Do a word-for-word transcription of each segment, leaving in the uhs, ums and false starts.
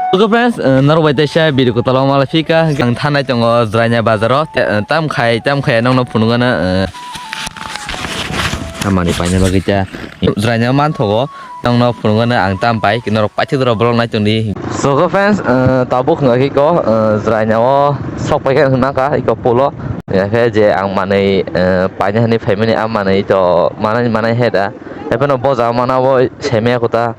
Okay friends, eh, norok bai teisa video kwtal o malaphika. Ang thanai tongo Jwraina bazar o. Te, eh, tam khai, tam khai nokno phunukgana, eh, tamani paina bagwi ta Jwraina manthogo. Nokno phunukgana ang tam pai, norok paithak rok vlog nai tongdi. So, okay friends, eh, tabuk hwnga khe ko, eh, Jwraina o sok pai khe hwnka iko pulo. Hwnga khe je ang manwi, eh, paina hwnwi phaimani a manwi to manai, manai he da. Ephano boja mana bo semiya kota.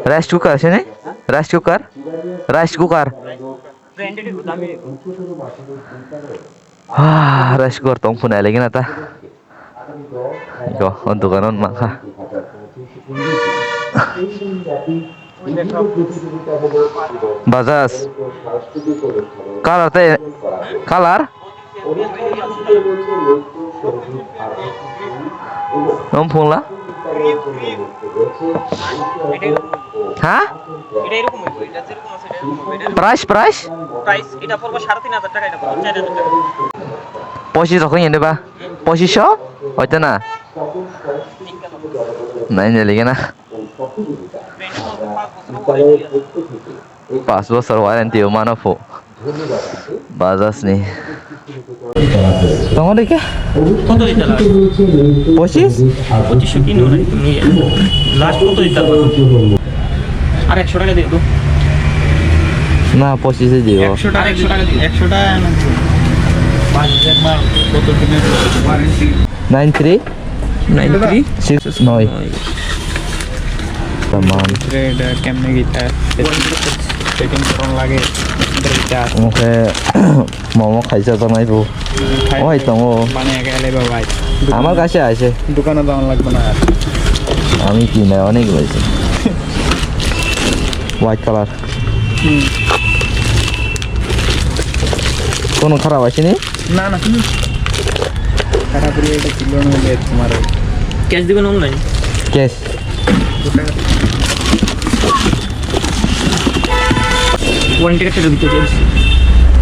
Rice cooker sini? Rice cooker? Rice cooker. Ah, rice cooker tong phunai lagi na ta. Iko, o dogano mankha. Bajaj. Color te, color? Om phungla? Ha? এটা এরকম হইব, এটা যেরকম আছে, এটা এরকম হইব, এটা এরকম। Price, price? Price, এটা পড়বো সাড়ে তিন হাজার টাকা, এটা পড়বো চার হাজার টাকা। পঁচিশ রকম এনে বা? পঁচিশশো? হইতো না? Nai, nai, lagi na. Brand-এর মধ্যে পাঁচ বছর warranty আছে। Pas bosor warranty o mano phu. Bajaj ni. Tongo de khe? কত দিতে লাগে? পঁচিশ? পঁচিশশো কিনো নাই তুমি। Last কত দিতে পারো? আর একশো টাকা দিয়ে দাও। না, পঁচিশে দিব। একশো টাকা, আর একশো টাকা দিও। একশো টাকা না। পাঁচ হাজার মাল, কত দিনের warranty? Nine three? Nine three? Six nine. Tamam. এটা কেমনে কিতা সেটিং করন লাগে, এটা কিতা আছে? Oke, momo khaisa tongnai bo. Oi, tongo. বানিয়ে গেলে বা ভাই। আমার কাছে আছে। দোকানে যাওয়া লাগবে না আর। আমি কিনে অনেক হয়েছে। White color. হুম। কোনো খারাপ আসেনি? না, না। খারাপ হলে এটা কিলো নেবে তোমার। ক্যাশ দিবেন অনলাইন? ক্যাশ। ওয়ারেন্টি কার্ডটা দিতে চাই।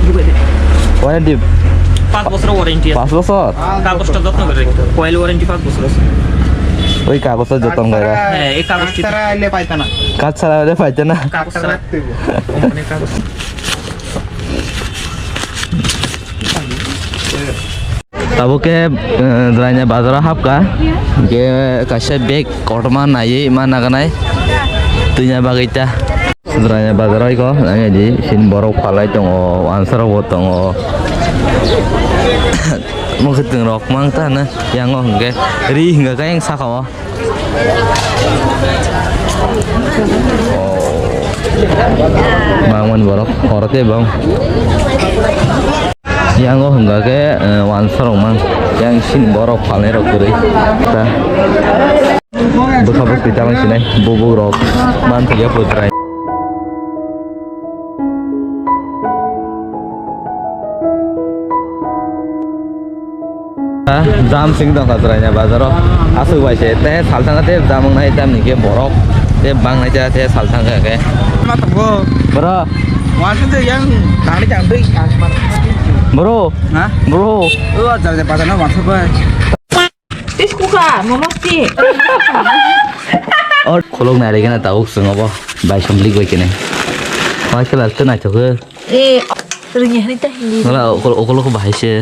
ঢুকে দে। ওয়ারেন্টি? পাঁচ বছর ওয়ারেন্টি আছে। পাঁচ বছর? কাগজটা যত্ন করে রাখতে হবে। কয়েল ওয়ারেন্টি পাঁচ বছর আছে। ওই কাগজটা যত্ন করে রাখ। হ্যাঁ, এই কাগজ ছাড়া আইলে পাইতা না। কাজ ছাড়া আইলে পাইতা না। কাগজ ছাড়া রাখতে হবে। কোম্পানির কাগজ। Tabuk khe, eh, Jwraina bazar o hapkha. Hingke kaisa bag kotorma naiwi ma naganai. Twina bagwi ta. Jwraina bazar o iko, nangya di, sin borok phalai tongo, ansarok bo tongo. Mwkhwtwng rok mang ta hwnwi, yango hwnkhe ri hwnkha khe yang saka o. Bangmani borok, oro tei bang. Yango hwnkha khe, eh, wansarok mang. Yang sin borok phalnai rok kwrwi. Ta. Bwkha bwkwi tamang sinai, bubuk rok. Man thikya putrai. Jam sing tongkha Jwraina bazaro. Aswk bai se te salthang te jam wngnai tamni khe borok te bangnai te te salthang khe. Ma tongo. Bro. Wansa je yang tangni tang dei ang mar. Bro. Ha? Bro. O Jwraina bazar na wansa bai. Tis kuka, momosti. Or khulok nai rega na tawuk swngo bo. Bai samblik bai kene. Bai khe bar te naithok khe. Eh, ringya hani ta hindi. Ngala okol, okol ko bahai se.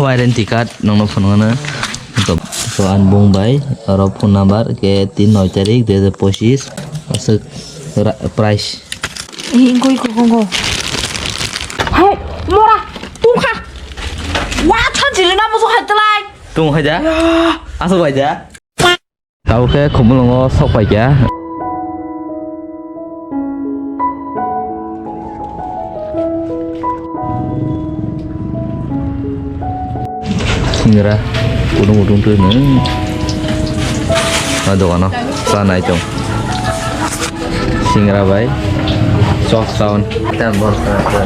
Warranty card nongno phone ngana. To, to an bung bai, aro phone number ke tin noi tarik dui hajar pochis, aswk ra-, price. Eh, ingkoi ko, ko, ko. Hai, mora, tungkha. Wa, chan jili na musu hai telai. Tung hai ja? Aswk bai ja? Tao khe Khumulwngo sok pai kha. Singra, udung udung tu nung. Ah, dogano, sa nai tong. Singra bai, sok sound. Tam bor sa.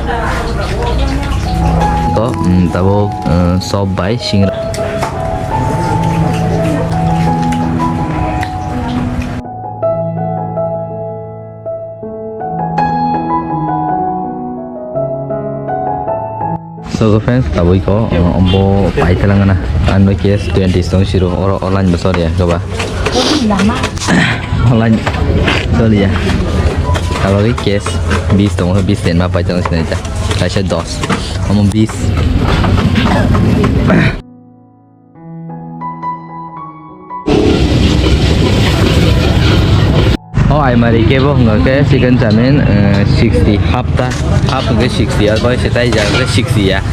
To, mm, tabo, eh, sop bai singra. So, friends, taboi ko, eh, ombo pai talangana. Ano case twenty song siro, oro online bosor ya, coba. Online choliya. Kalori cash bis tongo, bis tenma paitong sinai ta. Kaisa dos. Omo bis. O aimari kebo hwnga khe chicken chowmin, eh, sixty, half ta, half hwnkhe sixty, ar bai se tai jaga khe sixty ya.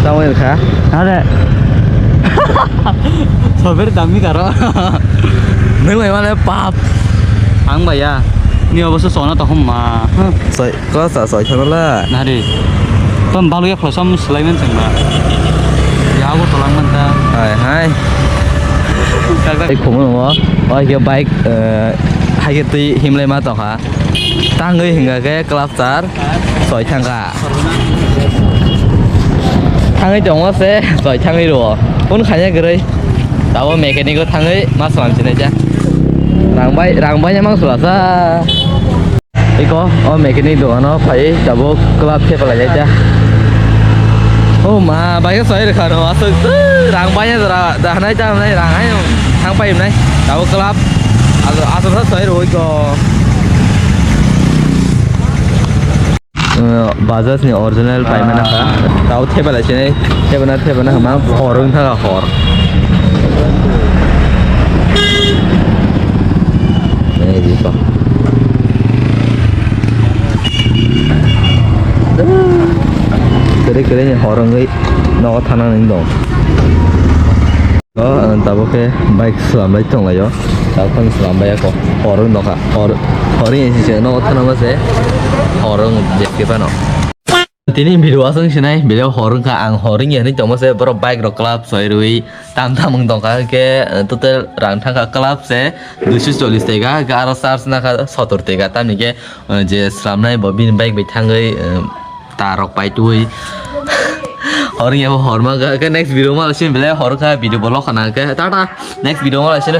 Tamo kha? Are. Sober dami karo. Nung bai mane pap. Ang bai ya. Ni oboso sona to hum ma. Soi, kla sa soi thana la. Nari. Tom balu ya khosam sulaiman sengma. Ya go tolang man ta. Hai hai. Tak tak. Ai khumung mo. Oi ke bike, eh, hai ke tui himlai ma tokha. Tangwi hwnga khe clutch sar soi thangkha. Thangwi tongo se soi thangwi rwo. Phone khaina kwrwi. Tabo mechanic o thangwi ma slam sinai cha. Rang bai, rang bai mang sula sa. Iko o mechanic dogano phai tabo clutch se palai jai cha. O ma, bai soi rwkha no aswk rang bai jora da hanai ta hanai rang hai thang pai nai. Tabo clutch aswk aswk soi rwo iko. Uh, Bajaj ni original paimana kha. Tao thebela sini, thebana, thebana hama hor wng thaka hor. Eh, di pa. Kere kere ni hor wngwi nogo thana nang dong. O, ang tabuk khe bike swlamlai tonglaio. Tabuk phano swlambai ako. Hor wng nokha. Hor, hor wng se nogo thana ma se. Hor wng je khe phano. Tini video aswng sinai, video hor wngkha, ang hor wngya hinwi tongma se, borok bike rok club soi rwi tam tam wng tongkha, hwnkhe, eh, total rang thangkha club se duiso chollish teka, hwnkhe aro charge nakha sotor teka, tamni khe, eh, je swlamnai bo bini bike bai thangwi, eh, ta rok paitwi. Hor wngya horma kha, hwnkhe next video ma sini belai hor kha, video bo lokha na hwnkhe, tata, next video ma sini.